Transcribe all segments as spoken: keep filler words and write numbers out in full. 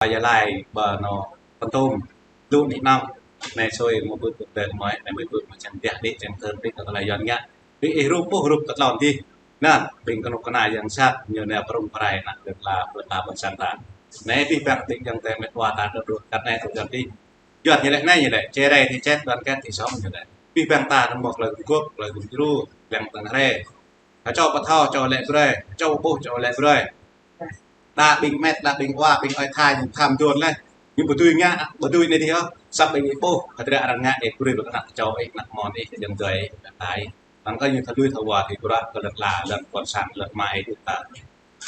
Gia Lai, ƀơi anŏ Kon Tum, dŏ anih anŏ. Anai sui mơ̆ ƀut ƀut tơlơi mơ̆, anai mơ̆ ƀut mơ̆ čang tơbiă đĭ, čang tơbiă đĭ, kơ tơlơi Yuan ngă. Ƀing ih rup ƀuh rup kơ tlôn dih. Anŭn, ƀing kơnuk kơna yang sat, ñu anai prŏng pơrai, anŭn, plơi pla, plơi pla ƀôn sang ta. Anai abih bang ƀing yang tơ met wa ta dŏ dŏ, kơ anai tŭ kơ dih. Yuan ñu lĕ anai ñu lĕ, čơrai dih čet, đoàn kết dih song ñu lĕ. Abih bang ta anŭn mơ̆ tơlơi gum gŏp, tơlơi gum djru, yang tơngan rai. Kơ čô pơthâo, čô lĕ brơi, čô ƀuh, čô lĕ brơi. Đa ƀing met, đa ƀing wa, ƀing ơi Thái, ñu tham đuôn lĕ. Ñu ƀu dưi ngă, ƀu dưi anai dih hŏ. Săp ƀing ih ƀuh, hơdră arăng ngă, ih brơi ƀơi anăp čô ih, anăp mon ih, yang dơi, yang tai. Anŭn kơ ñu thâo lui thâo wa, ih bruă kơ lŏn la, lŏn ƀôn sang, lŏn mă ih ta.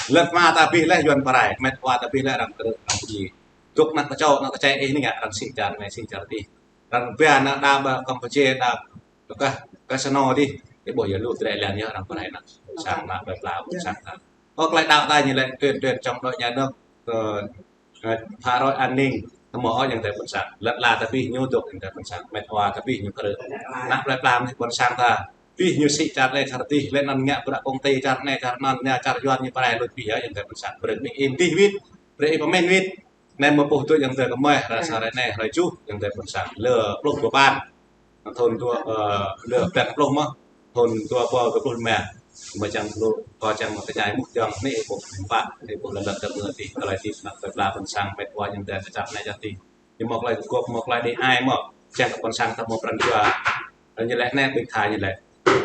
Lŏn mă ta abih lĕ Yuan pơrai, met wa ta abih lĕ arăng krư̆, arăng pơjing. Dŏ anăp kơ čô, anăp kơ čai ih anai ngă, arăng sĭ čar anai, sĭ čar dih. Arăng ba anăp đa ƀơi Campuchia, đa Kơ, kơ sơnô dih, ih ƀuh yơh lu drơi lĕ yơh arăng pơrai anăp ƀôn sang, anăp plơi pla ƀôn sang ta. Ơ, tơlơi đaŏ ta ñu lĕ tuyên truyền chống đối nhà nước, ơ, ơ, phá rối an ninh, tơmơ̆ ôh yang tơ ƀôn sang. Lŏn la ta abih ñu dŏ yang tơ ƀôn sang, met wa ta abih ñu krư̆. Anăp plơi pla ƀôn sang ta, abih ñu sĭ čar anai čar dih, lĕ anŭn ngă bruă công ty čar anai čar anŭn, ñu čar Yuan ñu pơrai lui abih yơh yang tơ ƀôn sang. Brơi ƀing ih mơdih wĭt, brơi ih pơmĭn wĭt. Anai mơ̆ ƀuh tui yang tơ kơmơi, hrơi sa hrơi anai, hrơi tơjuh, yang tơ ƀôn sang. Lơ pluh dua păn. Thun dua, ơ, lơ păn pluh mơ̆. Thun dua rơbâo dua pluh rơma. Mơ̆ čang lu, kơ čang mơ̆ tơñai mŭt čang anai ƀuh hơmâo, anai ƀuh lŏn lŏn tơmơ̆ dih, tơlơi dih, anăp plơi pla ƀôn sang, met wa yang tơ čar anai čar dih. Ñu mơ̆ tơlơi gum gŏp, mơ̆ tơlơi đĭ ai mơ̆. Čang kơ ƀôn sang ta mơ̆ pran jua. Ñu lĕ anai ƀing Thái ñu lĕ.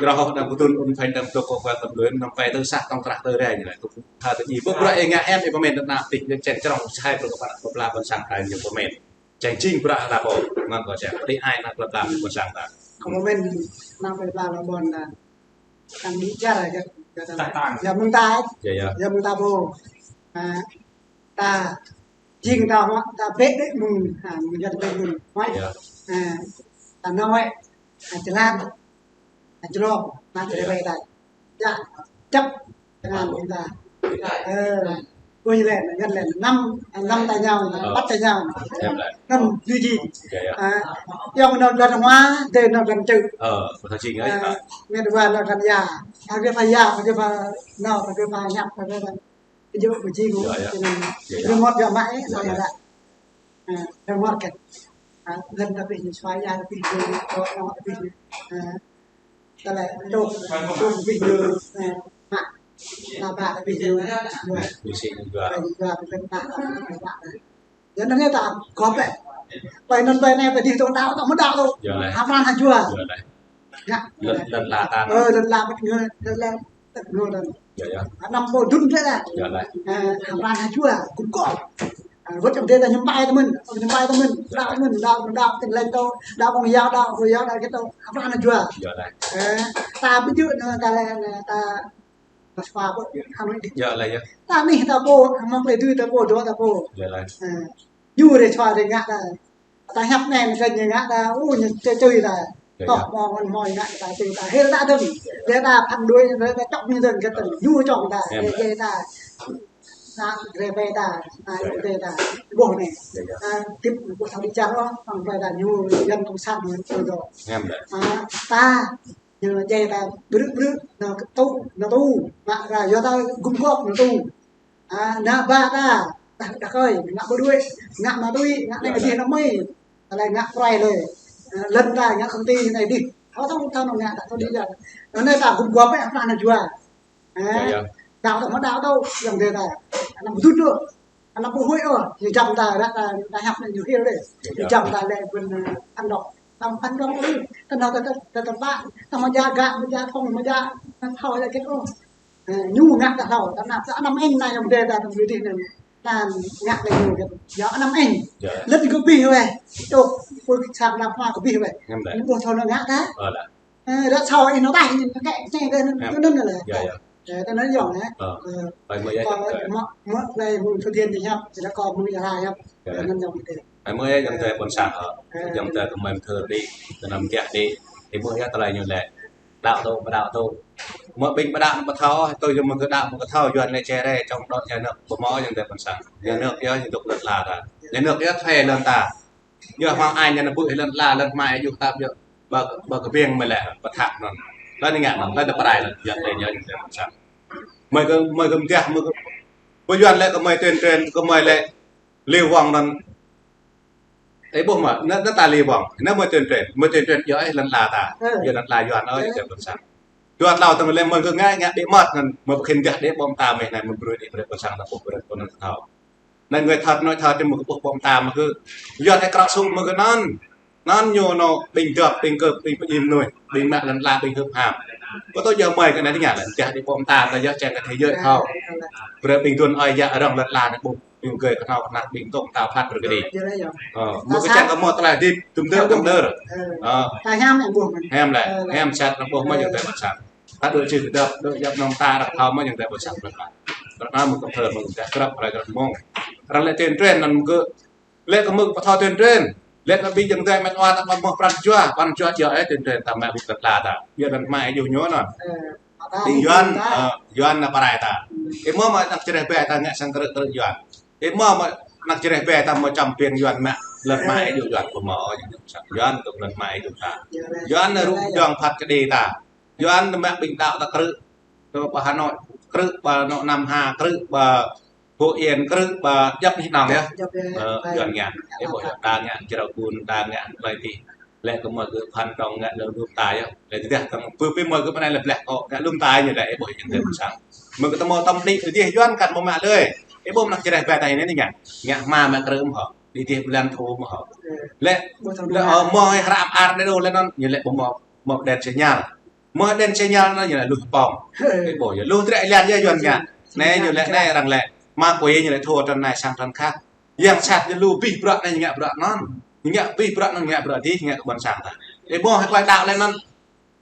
Rŏh đa ƀu tŭ ŭn phanh đa ƀu tŭ kơ kơ tơm đuôn, năm pê tơ sah tong krah tơ rai ñu lĕ. Tŭ Thái tơ djai. Ƀuh bruă ih ngă em ih pơmĭn tơ anăp dih, ñu čang črong sơhai bruă kơ ƀôn sang ta ñu pơmĭn. Čang jing bruă ta pô, mơ̆ng kơ čang. Đĭ ai anăp plơi pla ƀôn sang ta. Kơ pơmĭn anăp plơi pla ƀôn ta. Tăng đĭ čar kơ, kơ ta. Tăng, tăng. Yua mơ̆ng ta. Yơh, yơh. Yua mơ̆ng ta pô. A, ta jing ta hŏ, ta bĕ bĕ mơ̆ng, a, mơ̆ng Yuan bĕ mơ̆ng. Hŏ. Yơh. A, ta nao wĕ, a, jơlan, a, jơlŏm, mă čơrơwĕ ta. Yơh, čăp, tơngan mơ̆ng ta. Ơ, ƀuh lĕ, ngăn lĕ, năm, năm ta ñu, păt ta ñu. Năm, duy trì. Yơh, yơh. A, yua mơ̆ng anŭn đoàn hoa, dêh anŭn đoàn trưởng. Ơ, ƀu thâo jing ơi. A, ngăn đoàn anŭn đoàn ya. A, kơ pha ya, kơ pha nao, kơ pha ñăp, kơ pha Ví dụ của Jing. Yơh, yơh. Cho nên, yơh, yơh, remote yơh mă ih, yơh, yơh, yơh. A, remote kơ. A, lŏn ta abih ñu sua ya, abih ñu, kơ, kơ, abih ñu. A, ta lĕ, dŏ, dŏ abih ñu, a, mă. Lăp abih ñu. Yơh, yơh. Yơh, yơh, abih ñu. Yơh, anŭn ta gŏp lĕ. Ƀơi anŭn ƀơi anai ƀơi dih tŏ đaŏ, tŏ mơ̆ đaŏ tŏ. Yơh lĕ. Hơmran hơjua. Yơh lĕ. Yơh. Lŏn, lŏn la ta. Ơ, lŏn la ƀơi anai, lŏn la, lŏn la. Yơh, yơh. Anăm ƀu dŭn lĕ. Yơh lĕ. Ơ, hơmran hơjua, gum gŏp. Ơ, wơ̆t čang dêh ta hiư̆m pă tơmơ̆n, hiư̆m pă tơmơ̆n, đaŏ tơmơ̆n, đaŏ, đaŏ, tơlơi tŏ, đaŏ kông yao, đaŏ kông yao, đaŏ kơ tŏ, hơmran hơjua. Yơh lĕ. Ơ, ta ƀu djơ̆ anŭn ta lĕ, anŭn ta Mơsua ƀu, Hà Nội đĭ. Yơh lĕ yơh. Ta anih ta pô, hmâo plei tui ta pô, dŏ ta pô. Yơh lĕ. Ơ. Ñu rai sua rai ngă ta. Ta hiăp anai, ñu kơ ñu ngă ta, u, ñu čơčui ta. Yơh, tŏ yơh. Hmâo, hmâo ngă ta, čui ta. Hil ta dơ̆ng. Yơh ta phản đối, ta čŏk ñu dơ̆ng, kơ ta, ñu čŏk ta. Yơh, yơh, yơh ta. Na, rai ƀe ta, na, yơh, yơh, rai ta. Ƀuh anai. Yơh, yơh. Ta, tip, ƀuh thâo đĭ čar ôh, hmâo plei ta ñu, Yuan cộng sản ñu, ñu dŏ. Yơh lĕ. A, ta, Ñu djai ta brư̆ brư̆, nao kơ tŭ, nao tŭ, ngă ra, yua ta gum gŏp nao tŭ. A, nao ba ta, đah, đah kơi, ngă ƀu đuaĭ, ngă ma tui, ngă anai kơ dih anăm mơi. Ta lĕ ngă prai lĕ. A, lŏn ta ngă công ty anai dih. Thâo thâo thâo nao ngă ta thâo dih yơh. Anai ta gum gŏp ƀĕ, hơmran hơjua. Ơ, yơh, yơh. Đaŏ tŏ mơ̆ đaŏ tŏ, yang dêh ta. Anăm ƀu dŭn tŏ. Anăm ƀu huĭ ôh, ñu jăm ta, ră ta, ta hiăp anai ñu hil dêh. Yơh, yơh. Ñu jăm ta lĕ ƀing, ơ, ăn đŏk. Tam ăn đŏk ôh. Ta nao ta, ta, ta, ta ƀă, ta mă ja gak, mă ja thong, mă ja, ta thâo lĕ kĕt ôh. Ơ, ñu ngă ta thâo, ta nao, ta anăm eng anai yang dêh ta, ta mơ̆ dih anai. Ta ngă lĕ ñu kĕt. Yơh anăm eng. Yơh. Lĕ kơ abih weh. Tŏ, pui sang đa hmua kơ abih weh. Ngăm dêh. Ñu ƀu thâo nao ngă ta. Ơ, lĕ. Ơ, ră thâo ih nao taih, ñu kĕ, kĕ, kĕ, anŭn, anŭn lĕ. Yơh, yơh. Ơ, ta nao yơh, ơ. Ơ. Ơ, ƀai mơi yơh, kơ, yơh. Mă, mă, plei mơ̆ng Thơ Thiên dih hiăp, či lĕ kơ mơ̆ng Gia Lai hiăp. Yơh. Anŭn yơh. Ƀai mơi yơh, yang tơ ƀôn sang, ơ. Ơ. Yang tơ kơmơi thơ dih, tơ anăm kiăng dih. Ƀai mơi yơh, tơlơi ñu lĕ. Đaŏ tŏ, ƀu đaŏ tŏ. Mă ƀing ƀu đaŏ, ƀu thâo, tui yua mơ̆ kơ đaŏ, mơ̆ kơ thâo, Yuan anai čơrai, chống đối nhà nước, ƀu hmâo yang tơ ƀôn sang. Nhà nước yơh, ñu dŏ lŏn la ta. Nhà nước yơh, thuê lŏn ta. Yua hmâo ai ñu anăm ƀu lŏn la, lŏn hmua yua ta yơh. Ƀă, ƀă kơ ƀing mơi lĕ, ƀă thak anŭn. Lŏn anai ngă anŭn, lŏn ta pơrai lŏn, Yuan lĕ ñu, ñu lĕ ƀôn sang. Mơi kơ, mơi kơ mơtiah, mơi kơ, ƀu Yuan lĕ kơ mơi tuyên truyền, kơ mơi lĕ. Lê Wang anŭn. Ih ƀuh mơ̆, anŭn, anŭn ta Lê Wang. Anŭn mơ̆ tuyên truyền, mơ̆ tuyên truyền yơh ih lŏn ala ta. Yơh lŏn ala Yuan ơi, yơh ƀôn sang. Dua tlâo tơ̆ng lĕ mơ̆ kơ ngă, ngă đĭ mơ̆t anŭn, mơ̆ ƀu khĭn gah đĭ ƀôm ta mơ̆ anai mơ̆ brơi đĭ brơi ƀôn sang ta ƀuh brơi ƀôn sang ta thâo. Anai người thật nói thật thì mơ̆ kơ ƀuh ƀôm ta mơ̆ kơ. Yuan ih krăk sŭ mơ̆ kơ anŭn. Anŭn ñu anŏ ƀing dŏ, ƀing kơ, ƀing pơjing mơnuih, ƀing mă lŏn ala, ƀing hưp ham. Kơ tui yơh mơi kơ anai tơña lĕ, tơdah đĭ ƀôm ta, ta yơh čang kơ thế giới thâo. Brơi ƀing đun ơi yă rŏng lŏn ala anai ƀuh, ƀing gơi kơnao kơnăk ƀing tŏng ta phat brơi kơ đĭ. Ơ, mơ̆ kơ čang kơ mơ̆ tơlơi hơdip, tŭm dơr, tŭm dơr. Ơ, hiam lĕ, hiam sat, anăm ƀuh mơ̆ yơh tơlơi pơsat. Ta đuaĭ čih tơdăp, đuaĭ djăp nong ta, ră thâo mơ̆ yơh tơlơi pơsat. Ră anai mơ̆ kơ thơ, mơ̆ kơ krăp, rai krăp mơ̆ng. Arăng lĕ tuyên truyền anŭn mơ̆ kơ Lĕ kơ mơ̆ pơthâo tuyên truyền. Lĕ kơ ƀing jing dai met wa ta ƀu hmâo pran jua, pran jua yơh ih tuyên truyền ta mă ƀing lŏn ala ta. Yơh lŏn mă ih yơh ñu anŭn. Ƀing Yuan, ơ, Yuan ană pơrai ta. Ih mơ̆ mơ̆ anăk čơreh ƀe ta ngă sang krư̆ krư̆ Yuan. Ih mơ̆ mơ̆ anăk čơreh ƀe ta mơ̆ čăm ƀing Yuan mă lŏn mă ih yơh Yuan ƀu hmâo ôh. Yuan tŭ lŏn mă ih tŭ ta. Yuan anŭn rŭ dong phat kơđi ta. Yuan anŭn mă ƀing đaŏ ta krư̆. Tơ pơ Hà Nội krư̆, pơ Nông Nam Hà krư̆, pơ Phú Yên krư̆, pơ djăp anih anŏng yơh. Ơ, Yuan ngă. Ih ƀuh yơh ta ngă Jrao Gun, ta ngă tơlơi adih. Lĕ kơ mơ̆ kơ phan tong ngă lơ̆m lŭm ta yơh. Lĕ tơdah tong pơ pơ mơ̆ kơ pơ anai lĕ bleh kơ ngă lŭm ta ñu lĕ ih ƀuh yơh tơlơi ƀôn sang. Mơ̆ kơ tơmơ̆ tơmơ̆ đĭ adih Yuan kăn mơ̆ mă lơi. Ih ƀuh anăk čơreh ƀe ta anai anai ngă. Ngă hma mă krư̆ mơ̆ hŏ. Đĭ adih blan thu mơ̆ hŏ. Lĕ, lĕ, ơ, mơ̆ ih hră ar đe đô lĕ anŭn, ñu lĕ ƀu mơ̆, mơ̆ đen sinyal. Mơ̆ đen sinyal anŭn ñu lĕ luh pơ̆ng. Ih ƀuh yơh, luh trĕ lian yơh Yuan ngă. Anai ñu lĕ anai arăng lĕ. Mă quê ñu lĕ thua trăn anai sang trăn khác. Yang sat ñu lu abih bruă anai ñu ngă bruă anŭn. Ñu ngă abih bruă anŭn ñu ngă bruă adih, ñu ngă kơ ƀôn sang ta. Ih ƀuh tơlơi đaŏ lĕ anŭn.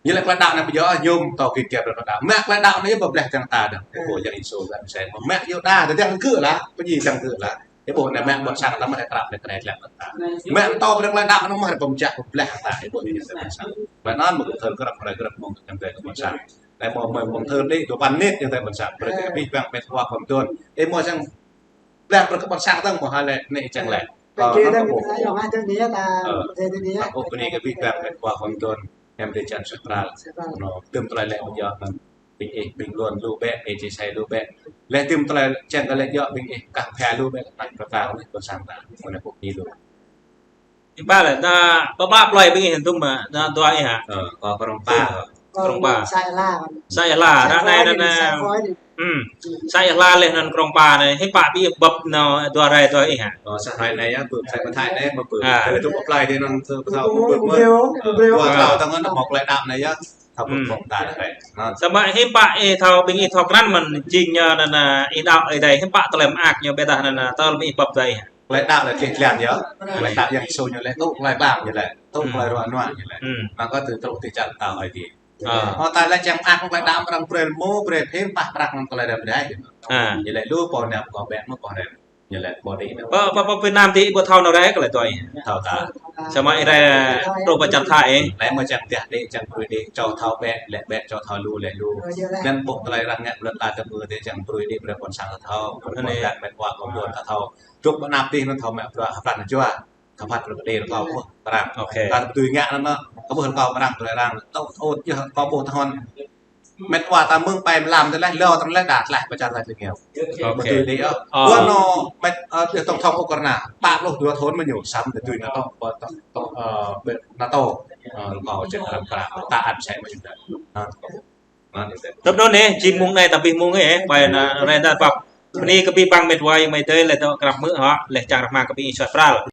Ñu lĕ tơlơi đaŏ anai pơjing yôm tơl kĭ kiăp tơlơi đaŏ. Mă tơlơi đaŏ anai yơh pơbleh čang ta dơ̆ng. Ih ƀuh yang Isu găn sai mơ̆. Mă yơh đa, tơdang kơ gơ̆ lah, pơjing čang kơ gơ̆ lah. Ih ƀuh anai mă ƀôn sang ta mă rai krăp rai krĕt lĕ ta. Mă tơl brơi tơlơi đaŏ anŭn mă rai pơm čăk pơbleh ta. Ih ƀuh ñu tơlơi ƀôn sang. Ƀơi anŭn mơ̆ kơ thơ krăp rai krăp mơ̆ng kơ tơlơi ƀôn sang. Anai mơ̆ mơ̆ mơ̆ng thơ đĭ dua păn nit ñu tơlơi ƀôn sang. Brơi kơ abih bang met wa khŏm tŭn. Ih mơ̆ čang Blah brơi kơ ƀôn sang tơ̆ng mơ̆ hă lĕ, anai čang lĕ. Ơ, ta ƀuh bơni kơ abih bang met wa khŏm tŭn, em tơ čan sơpral. Anŭn, tơm tơlơi lĕ mơ̆ yơh anŭn, ƀing ih, ƀing lŏn lu bĕ, ih či sai lu bĕ. Lĕ tơm tơlơi čang kơ lĕ yơh ƀing ih, kah phe lu bĕ, kah pơtao anai, ƀôn sang ta, mơ̆ anai ƀuh ih lu. Ih ƀă lĕ, ta, pơƀă plơi ƀing ih tŭm mơ̆, ta dua ih hă? Ơ, kơ krong pa. Krong pa. Sa Ia Hla. Sa Ia Hla, ră anai, ră anai. Hm. Sa Ia Hla lĕ anŭn krong pa anai, hiư̆m pă ƀing ih bưp nao dua rai dua ih hă? Ơ, sa rai anai yơh, bưp sa pơthai anai, mă bưp. Ơ. Tơlơi tŭ plơi tui anŭn, tơ pơthâo bưp mơ̆. Dua tlâo tơ̆ng anŭn, mơ̆ plơi đaŏ anai yơh. Thâo bưp krong ta anai. Samơ̆ hiư̆m pă ih thâo, ƀing ih thâo krăn mơ̆n, jing ñu anŭn, ih đaŏ ih dai, hiư̆m pă tơlơi mơak ñu ƀiădah anŭn, tơl ƀing ih bưp dai hă? Tơlơi đaŏ lĕ tih tlan yơh. Tơlơi đaŏ Yang Yêsu ñu lĕ tŭ tơlơi ƀang ñu lĕ, tŭ tơlơi ruă nuă ñu lĕ. Mă kơ tŭ truh tih čar pơtao Ơi Adai. Ơ, tơlơi čang mơak tơlơi đaŏ arăng brơi mơ̆ brơi phim pah prăk anŭn tơlơi răm rai. Ñu lĕ lu pô nao pơkŏ bĕ mơ̆ pô rem. Ñu lĕ pô đĭ nao. Pơ, pơ, pơ Việt Nam tih ƀu thâo nao rai kơ lĕ tui. Thâo ta. Samơ̆ ih rai truh pơ čar Thái ih. Lĕ mơ̆ čang tih đĭ čang brơi đĭ čô thâo bĕ lĕ bĕ čô thâo lu lĕ lu. Anŭn ƀuh tơlơi arăng ngă ƀlŏn ta tơmư̆ tih čang brơi đĭ brơi ƀôn sang ta thâo. Ƀôn ta met wa khŏm tŭn ta thâo. Truh pơ anăp tih anŭn thâo mă bruă hơpran jua. Thâo phat brơi kơ đĭ rơkâo ƀuh arăng. Ơ, ta tui ngă anŭn mơ̆. Kơ ƀuh rơkâo arăng tui arăng. Tơl ôt yơh kơ ƀuh tơhŏn. Met wa ta mơ̆ng pai mlam tơleh, lŏ tơleh đa tơleh pơčar ta tơngiao. Ƀu tui đĭ ôh. Ơ. Ƀuh anŭn met, ơ, tổng thống Ukraine. Pă pluh dua thŭn mơ̆ ñu. Sam tui NATO, ƀu tổng, tổng, ơ, ƀu NATO. Ơ, rơkâo čĕt arăng pơrang. Ta ăn sai mơ̆ ñu. Tơm anŭn anai, jing mông anai ta abih mông ih, ƀai anai rai ta pap. Bơni kơ abih bang met wa ayŏng amai adơi lĕ tơ krăp mơ̆ hă, lĕ čang rơma kơ ƀing ih suaih pral.